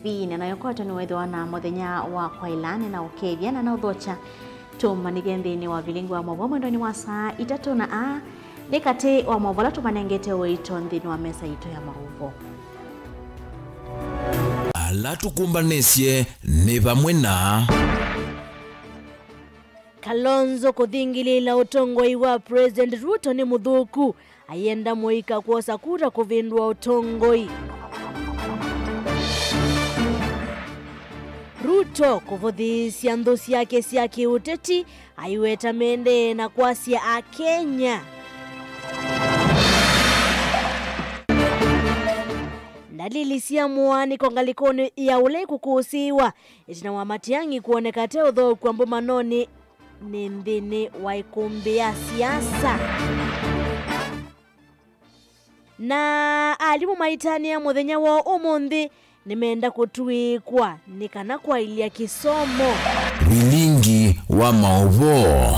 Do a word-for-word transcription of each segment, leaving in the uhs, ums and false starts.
Vine na yokoto nĩwethĩwa na mũthenya wa kwaĩla nĩ na ũkethya na na ũthokya tũmanĩthye nthĩnĩ wa vilingi wa maũvoo mwendonĩ wa saa itatũ na a nĩ katĩ wa maũvoo ala tũmanengete ũito nthĩnĩ wa mesa itũ ya maũvoo. Ala tũkũmbanĩsye nĩ vamwe na Kalonzo kũthingilĩĩla ũtongoi wa President Ruto nĩ mũthũku, ayenda mũika kwosa kura kũvĩndũa ũtongoi. Ruto kũvũthĩĩsya nthũ syake sya kĩũteti, aiweta mendee na kwasya Akenya. Ndalili sya mũaanĩko ngalĩkonĩ ya ũla ĩkũkũsĩĩwa, ĩtina wa Matiang'i kwoneka ate ũthokw'a mbũmanonĩ nĩ nthĩnĩ wa ĩkũmbĩ ya siasa. Na alimũ maitanĩa mũthenya wa ũmũnthĩ nĩmenda kũtw'ĩĩkwa nĩ kana kwaĩlya kĩsomo. Vilingi wa maũvoo.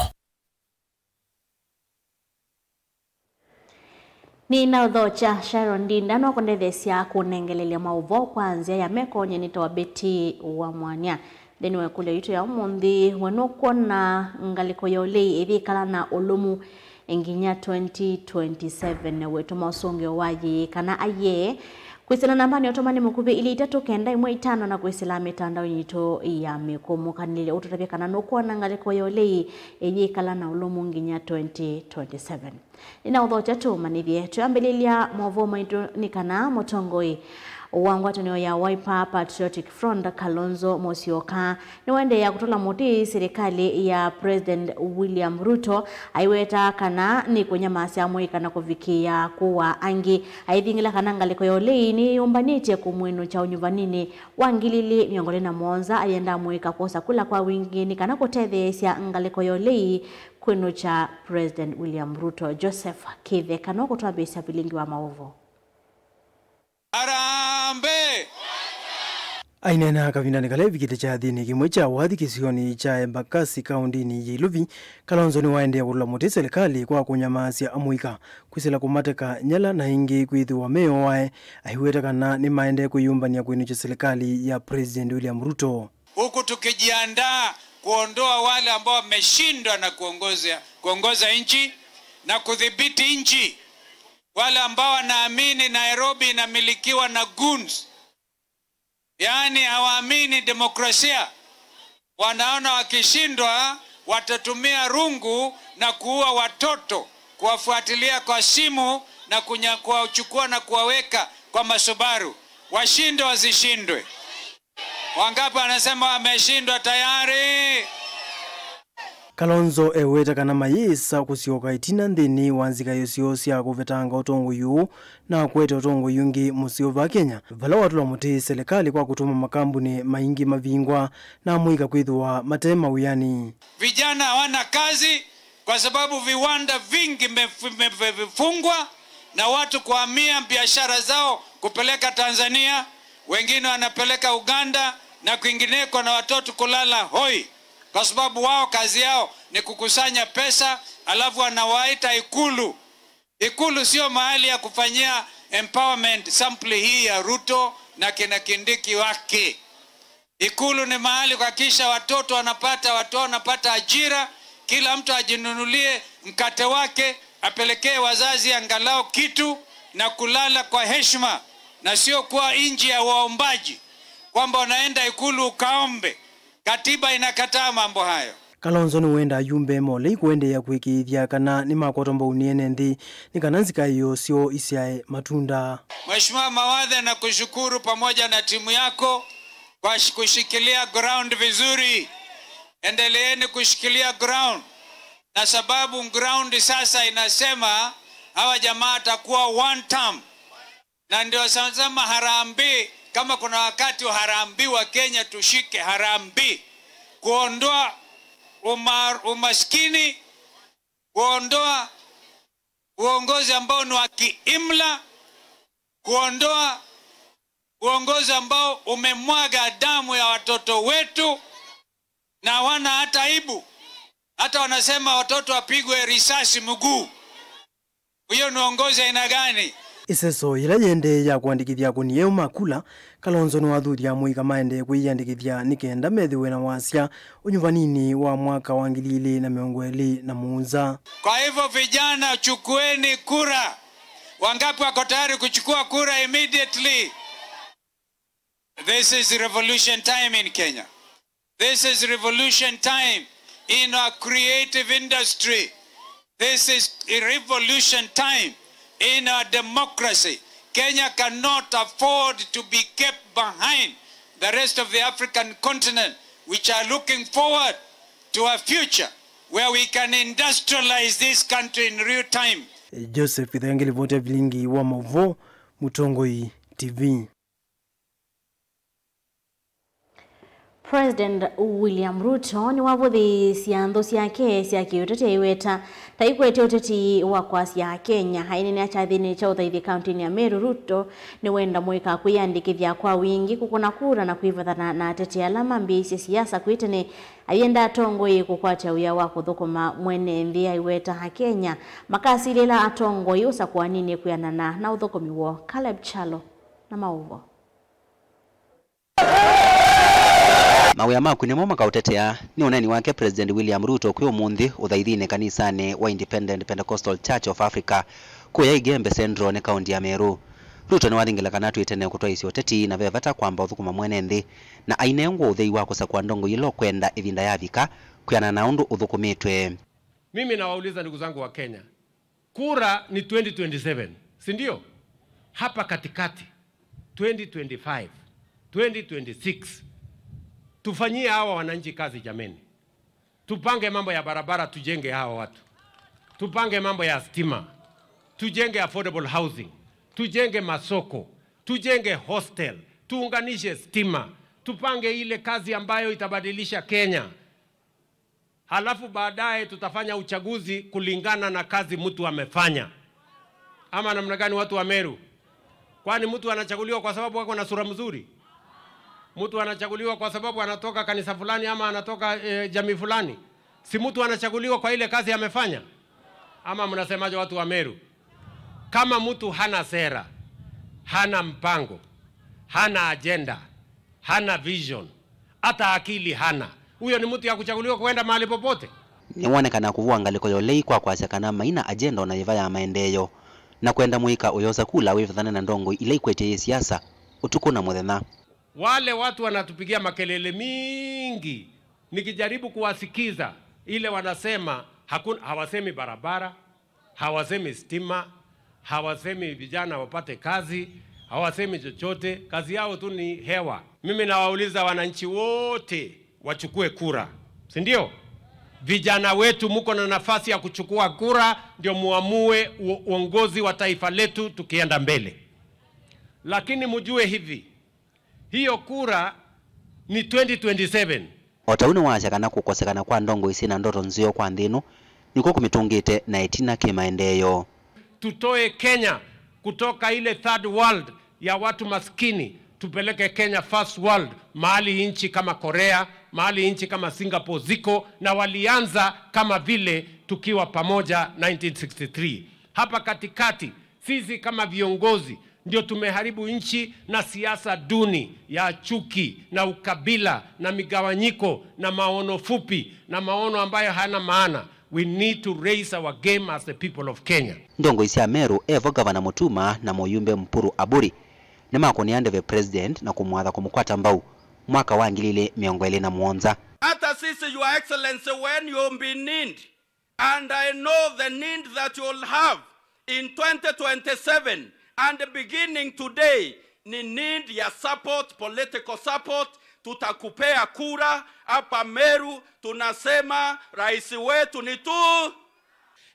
Nĩnaũthokya Sharon Ndinda no kũndetheesya kũnengelelya maũvoo kwa nzĩa ya meko. Nyie nĩtawa Betty wa Mwania. Nthĩnĩ wa ĩkũlyo yitũ ya ũmũnthĩ, we nũkwona ngalĩko ya ũlei ĩyĩkala na ũlũmu nginya twenty twenty-seven? Wĩtũma ũsũngĩo wa yĩĩ kana ayee kwĩsĩla nambanĩ ya ũtũmani mũkuvĩ ilĩ itatũ kenda ĩmwe itano na kwĩsĩla mĩtandaonĩ yitũ ya mĩkũmũkanĩlyo ũtũtavye kana nũkwona ngalĩko ya ũlei ĩyĩkala na ũlũmu nginya twenty twenty-seven. Nĩnaũthokya tũmanĩthye. Twĩambĩlĩlya maũvoo maitũ nĩ kana mũtongoi wa ngwatanĩo ya Wiper Patriotic Front, Kalonzo Musyoka, nĩwaendeea kũtũla mũtĩ silikalĩ ya President William Ruto, aiweta kana nĩkũnyamasya amũika na kũvikĩĩa kũwaa angĩ. Aithingĩla kana ngalĩko ya ũlei nĩyũmbanĩtye kũmwĩnũkya ũnyuvaninĩ wa ngili ilĩ mĩongo ĩlĩ na mũonza, ayenda amũika kwosa kula kwa wingĩ nĩ kana kũtetheesya ngalĩko ya ũlei kwĩnũkya President William Ruto. Joseph Kĩtheka no kũtwambĩĩsya vilingi wa maũvoo. Harambee! Aineena kavindanĩ kala evikĩte kyathĩnĩ kĩmwe kya wathi kĩsionĩ kya Embakasi kaũndĩnĩ ya Iluvi, Kalonzo nĩwaendee kũtũla mũtĩ silikalĩ kwa kũnyamaasya amũika, kwĩsĩla kũmateka nyala na ĩngĩ kwĩthĩwa meoae, aiweta kana nĩmaendee kwĩyũmbany'a kwĩnũkya silikalĩ ya President William Ruto. Huku tukijiandaa kuondoa wale ambao wameshindwa na kuongoza, kuongoza nchi na kudhibiti nchi, wale ambao wanaamini Nairobi inamilikiwa na goons, yaani hawaamini demokrasia, wanaona wakishindwa watatumia rungu na kuua watoto, kuwafuatilia kwa simu na kunya-, kuwachukua na kuwaweka kwa masubaru. Washindwe wasishindwe? Wangapi wanasema wameshindwa tayari? Kalonzo eweta kana mayĩsa kũsyoka ĩtina nthĩnĩ wa nzikaĩo syoo sya kũvetanga ũtongoi ũũ na kũete ũtongoi ũngĩ mũseo va Kenya, vala watũla mũtĩ silikalĩ kwa kũtũma makambunĩ maingĩ mavingwa na amũika kwĩthĩwa mate mawĩanĩ. Vijana hawana kazi kwa sababu viwanda vingi vimef-, vimef-, vimefungwa na watu kuhamia biashara zao kupeleka Tanzania, wengine wanapeleka Uganda na kwingineko, na watoto kulala hoi, kwa sababu wao kazi yao ni kukusanya pesa, alafu wanawaita Ikulu. Ikulu sio mahali ya kufanyia empowerment sampuli hii ya Ruto na kina Kindiki wake. Ikulu ni mahali kuhakikisha watoto wanapata, watu wanapata ajira, kila mtu ajinunulie mkate wake, apelekee wazazi angalau kitu na kulala kwa heshima, na sio kuwa nchi ya waombaji, kwamba unaenda Ikulu ukaombe. Katiba inakataa mambo hayo. Kalonzo nĩwendaa ayumbe ma ũlei kũendeea kũĩkĩĩthya kana nĩmakwatwa mbau nĩ ene nthĩ nĩ kana nzikaĩo syoo isyae matunda. Mheshimiwa Mawathe, nakushukuru pamoja na timu yako kwa sh-, kushikilia ground vizuri. Endeleeni kushikilia ground, na sababu ground sasa inasema hawa jamaa atakuwa one term. Na ndio sasa harambee, kama kuna wakati wa harambee wa Kenya, tushike harambee. Kuondoa uma-, umaskini, kuondoa uongozi ambao ni wa kiimla, kuondoa uongozi ambao umemwaga damu ya watoto wetu na hawana hata aibu. Hata wanasema watoto wapigwe risasi mguu. Huyo ni uongozi aina gani? Ĩseso yĩla yĩendee ya kũandĩkĩthya akũni eũ ma kula, Kalonzo nĩwathuthya amũika maendee kwĩyĩandĩkĩthya nĩ kenda methĩwe na wasya ũnyuvaninĩ wa mwaka wa ngili ilĩ na mĩongo ĩlĩ na mũonza. Kwa hivyo vijana, chukueni kura. Wangapi wako tayari kuchukua kura immediately? This is revolution time in Kenya. This is revolution time in our creative industry. This is a revolution time in our democracy. Kenya cannot afford to be kept behind the rest of the African continent, which are looking forward to a future where we can industrialize this country in real time. Joseph Ithenge, livoti ya vilingi wa maũvoo, Mũtongoi T V. President William Ruto nĩwavũthĩĩsya nthũ syake sya kĩũteti aiweta ta ikwete ũteti wa kwasya Akenya. Aineenea kyathĩnĩ kya ũthaithi kaũntĩnĩ ya Meru, Ruto nĩwenda mũika kwĩyandĩkĩthya kwa wingĩ kũkũna kura na kwĩvathana na ateti ala mambĩĩisye siasa kwĩ tene, ayenda atongoi kũkwatya wĩa wa kũthũkũma mwene nthĩ aiweta Akenya makasilĩla atongoi ũsakũaninĩ kwĩanana na ũthũkũmi woo. Caleb Kyalo na maũvoo. Mawĩa maku nĩmo makaũtetea, nĩ ũneeni wake President William Ruto kwĩ ũmũnthĩ ũthaithinĩ kanisanĩ wa Independent Pentecostal Church of Africa kũya Igembe Central nĩ kaũnti ya Meru. Ruto nĩwathingĩla kana twĩ tene kũtwaĩĩsya ũteti na ve vata kwamba ũthũkũma mwene nthĩ, na ainengwa ũthei wa kũsakũa ndongoi ĩla ũkwenda ĩvinda yavika kwĩanana na ũndũ ũthũkũmĩtwe. Mimi nawauliza ndugu zangu wa Kenya, kura ni twenty twenty-seven, si ndio? Hapa katikati, twenty twenty-five, twenty twenty-six. Tufanyie hawa wananchi kazi jameni. Tupange mambo ya barabara, tujenge hawa watu. Tupange mambo ya stima. Tujenge affordable housing. Tujenge masoko. Tujenge hostel. Tuunganishe stima. Tupange ile kazi ambayo itabadilisha Kenya. Halafu baadaye tutafanya uchaguzi kulingana na kazi mtu amefanya. Ama namna gani, watu wa Meru? Kwani mtu anachaguliwa kwa sababu ako na sura mzuri? Mtu anachaguliwa kwa sababu anatoka kanisa fulani ama anatoka, eh, jamii fulani? Si mtu anachaguliwa kwa ile kazi amefanya? Ama mnasemaje, watu wa Meru? Kama mtu hana sera, hana mpango, hana agenda, hana vision, hata akili hana, huyo ni mtu ya kuchaguliwa kuenda mahali popote? Nĩwonekana kũvũa ngalĩko ya ũlei kwa kwasya kana maina agenda o na yĩva ya maendeeo, na kwenda mũika ũyosa kula wĩvathane na ndongoi ila ikwetye ĩ siasa ũtukũ na mũthenya. Wale watu wanatupigia makelele mingi, nikijaribu kuwasikiza, ile wanasema, hakuna, hawasemi barabara, hawasemi stima, hawasemi vijana wapate kazi, hawasemi chochote. Kazi yao tu ni hewa. Mimi nawauliza wananchi wote wachukue kura, si ndio? Vijana wetu, mko na nafasi ya kuchukua kura, ndio muamue u-, uongozi wa taifa letu tukienda mbele. Lakini mjue hivi, hiyo kura ni twenty twenty-seven. O ta ũu nĩwasya kana kũkosekana kwa ndongoi syĩ na ndoto nzeo kwa nthĩ ĩno nĩkw'o kũmĩtũngĩte na ĩtina kĩ maendeeo. Tutoe Kenya kutoka ile third world ya watu maskini, tupeleke Kenya first world, mahali nchi kama Korea, mahali nchi kama Singapore ziko, na walianza kama vile tukiwa pamoja nineteen sixty-three. Hapa katikati, sisi kama viongozi ndio tumeharibu nchi na siasa duni ya chuki na ukabila na migawanyiko na maono fupi na maono ambayo hayana maana. We need to raise our game as the people of Kenya. Ndongoi sya Meru, evo Gavana Mutuma na mũyumbe Mpuru Aburi, nĩmakũnĩa ndeve President na kũmwatha kũmũkwata mbau mwaka wa ngili ilĩ mĩongo ĩlĩ na mũonza. Hata sisi, Your Excellency, when you've been named, and I know the need that you'll have in twenty twenty-seven and beginning today, ni need ya support, political support. Tutakupea kura hapa Meru, tunasema rais wetu ni tu.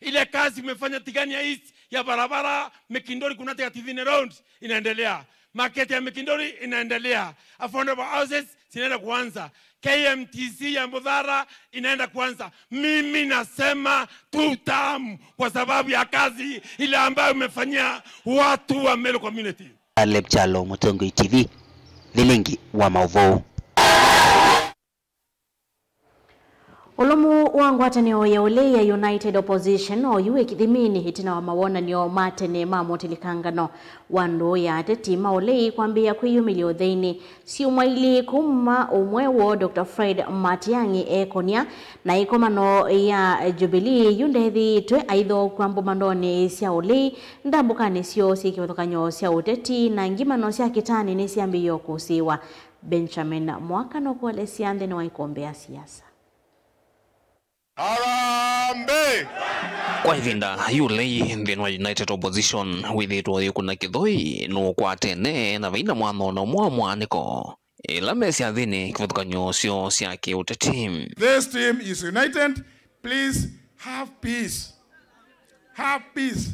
Ile kazi umefanya Tigania East ya barabara, Mikindori kunateka Tigania Road inaendelea. Market ya Mikindori inaendelea. Affordable houses zinaenda kuanza. K M T C ya Mudhara inaenda kuanza. Mimi nasema two term kwa sababu ya kazi ile ambayo umefanyia watu wa Meru community. Caleb Kyalo, Mũtongoi T V, vilingi wa maũvoo. Ũlũmu wa Ngwatanĩo ya ũlei ya United Opposition oyu ĩ kĩthĩmĩnĩ ĩtina wa mawonany'o ma tene ma mũtilikangano wa ndũũ ya ateti ma ũlei kwambĩĩa kwĩyumĩlya ũtheinĩ. Syumwa ilĩ kuma ũmwe woo, Doctor Fred Matiang'i ekonia na ĩkomano ya Jubilee yu ndethĩĩtwe aithokw'a mbũmandonĩ sya ũlei, ndambũkanĩ syoo syĩ kĩvathũkany'o sya ũteti na ngimano sya kĩtanĩ nĩsyambĩĩe kũsĩĩwa. Benjamin Mwaka nũkũelesya nthĩnĩ wa ĩkombe ya siasa. Harambee! Kwa ĩvinda yu ũlei nthĩnĩ wa United Opposition wĩthĩĩtwe ũyĩkũna kĩthũi nũkwatene na vaina mwano na ũmwe wa mwanĩko, ĩla me syathĩnĩ kĩvathũkany'o syoo sya kĩũteti. This team is united. Please have peace. Have peace.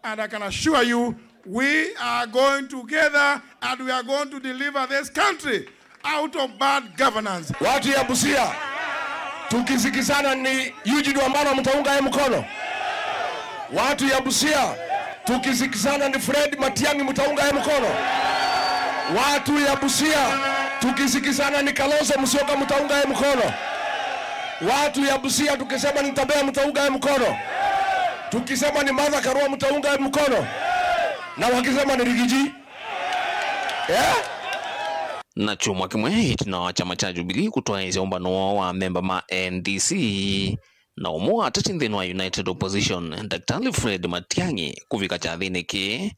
And I can assure you, we are going together and we are going to deliver this country out of bad governance. Watu ya Busia, tukisikizana ni Eugene Wamalwa, mtaunga ye mkono? Watu ya Busia, tukisikizana ni Fred Matiang'i, mtaunga ye mkono? Watu ya Busia, tukisikizana ni Kalonzo Musyoka, mtaunga ye mkono? Watu ya Busia, tukisema ni Tabea, mtaunga ye mkono? Tukisema ni Martha Karua, mtaunga ye mkono? Na wakisema ni Rigiji? Eh? Na kyumwa kĩmwe ĩtina wa kyama kya Jubilee kũtwaĩĩsya ũmbano woo wa amemba ma N D C, na ũmwe wa ateti nthĩnĩ wa United Opposition, Daktari Fred Matiang'i, kũvika kyathĩnĩ kĩĩ,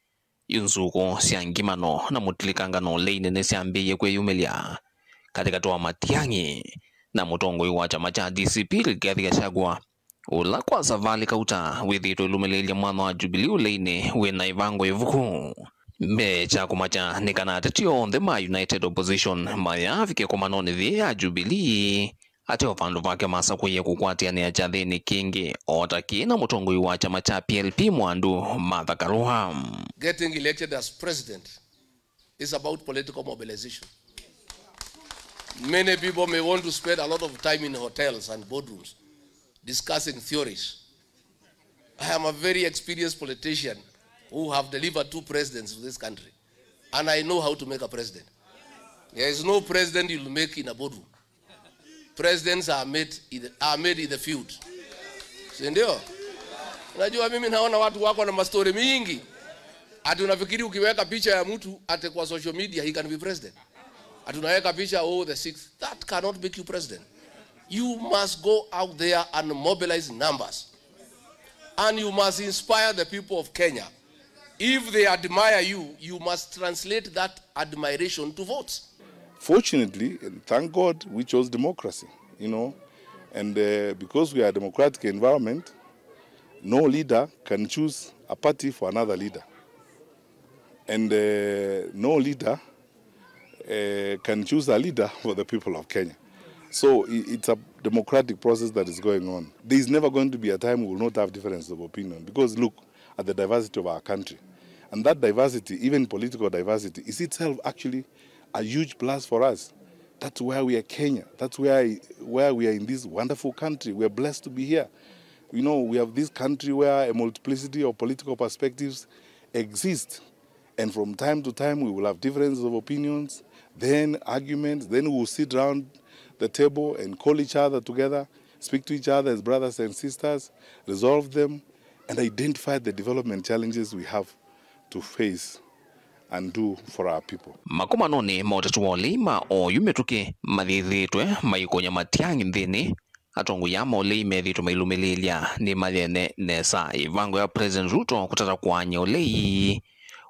yu nzukũ sya ngimano na mũtilikangano ũleinĩ nĩsyambĩĩie kwĩyumĩlya katĩkatĩ wa Matiang'i na mũtongoi wa kyama kya D C P, Rigathi Gachagua, ũla kwa savalĩ kauta wĩthĩĩtwe ũilũmĩlĩĩlya mwanya wa Jubilee ũleinĩ wĩ na ĩvango ĩvuku. Mbee kya kũmakya nĩ kana ateti onthe ma United Opposition mayaavike ĩkomanonĩ yĩĩ ya Jubilee, ateo vandũ vake masakũie kũkwatĩanĩa kyathĩnĩ kĩngĩ o ta kĩĩ na mũtongoi wa kyama kya P L P mwandu Martha Karua. Getting elected as president is about political mobilization. Many people may want to spend a lot of time in hotels and boardrooms discussing theories. I am a very experienced politician who have delivered two presidents to this country, and I know how to make a president. There is no president you'll make in a boardroom. Presidents are made in the, are made in the field. Si ndio? Unajua, mimi naona watu wako na mastori mingi. Ati unafikiri ukiweka picha ya mtu ati kwa social media, he can be president? Ati unaweka picha, oh, the sixth. That cannot make you president. You must go out there and mobilize numbers. And you must inspire the people of Kenya. If they admire you, you must translate that admiration to votes. Fortunately, and thank God, we chose democracy, you know, and, uh, because we are a democratic environment, no leader can choose a party for another leader, and, uh, no leader, uh, can choose a leader for the people of Kenya. So i-, it's a democratic process that is going on. There is never going to be a time we will not have differences of opinion, because look at the diversity of our country. And that diversity, even political diversity, is itself actually a huge plus for us. That's why we are Kenya. That's why, why we are in this wonderful country. We are blessed to be here. You know, we have this country where a multiplicity of political perspectives exist. And from time to time, we will have differences of opinions, then arguments, then we will sit around the table and call each other together, speak to each other as brothers and sisters, resolve them, and identify the development challenges we have to face and do for our people. Makomanonĩ ma ũteti wa ũlei ma oyu mĩtũkĩ mayĩthĩĩtwe maikũnya Matiang'i nthĩnĩ. Atongoi aa ma ũlei methĩĩtwe mailũmĩlĩĩlya nĩmayene nesa ĩvango ya President Ruto kũtata kũaany'a ũlei.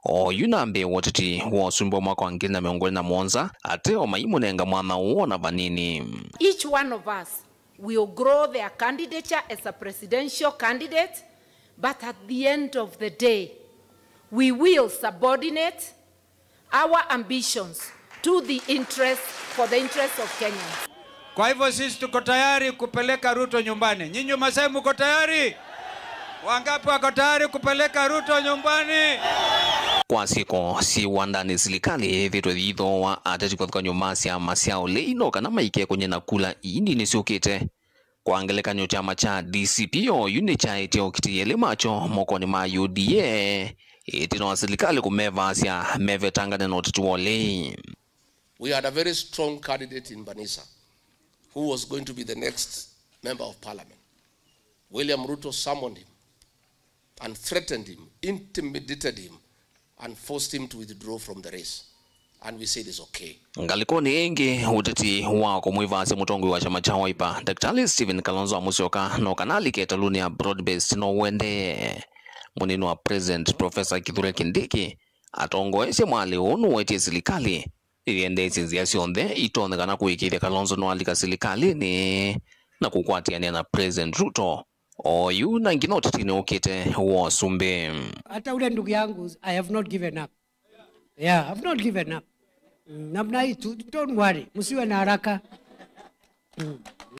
Oyu na mbee wa ũteti wa ũsumbĩ wa mwaka wa ngili na mĩongo ĩlĩ na mũonza, ateo maimũnenga mwanya ũũ ona vanini. Each one of us will grow their candidature as a presidential candidate, but at the end of the day, we will subordinate our ambitions to the interest, for the interest of Kenyans. Kwa hivyo sisi tuko tayari kupeleka Ruto nyumbani. Nyinyi Masai mko tayari? Wangapi wako tayari kupeleka Ruto nyumbani? Kwa syĩko syĩ wandanĩ, silikalĩ yĩthĩĩtwe yĩithooa ateti kĩvathũkany'o ma syama sya ũlei no kana maikekũnye na kula iindinĩ syũkĩte. Kwa ngelekany'o, kyama kya D C P oyu nĩkyaĩtye okiti elĩ makyo mokonĩ ma U D A ĩtina wa silikalĩ kũmevaasya mevetangane na ũteti wa ũlei. We had a very strong candidate in Banisa who was going to be the next member of parliament. William Ruto summoned him and threatened him, intimidated him, and forced him to withdraw from the race. And we said it's okay. Ngalĩkonĩ ĩngĩ, ũteti wa kũmwĩvaasya mũtongoi wa kyama kya Wiper, Daktari Stephen Kalonzo wa Musyoka, no kana alike ĩtalũnĩ ya broad-based no ũendee. Mũnini wa President, Professor Kithure Kindiki, atongoesye mwalĩo ũũ nũwetie silikalĩ ĩendeesye nzĩa syonthe itonyekana kũĩkĩĩthya Kalonzo no alika silikalĩnĩ na kũkwatĩanĩa na President Ruto oyu na nginya ũtetinĩ ũkĩte wa ũsumbĩ. Hata ule ndugu yangu, I have not given up. Yeah, I've not given up. Mm, namna hii tu, don't worry. Msiwe na haraka. Mm.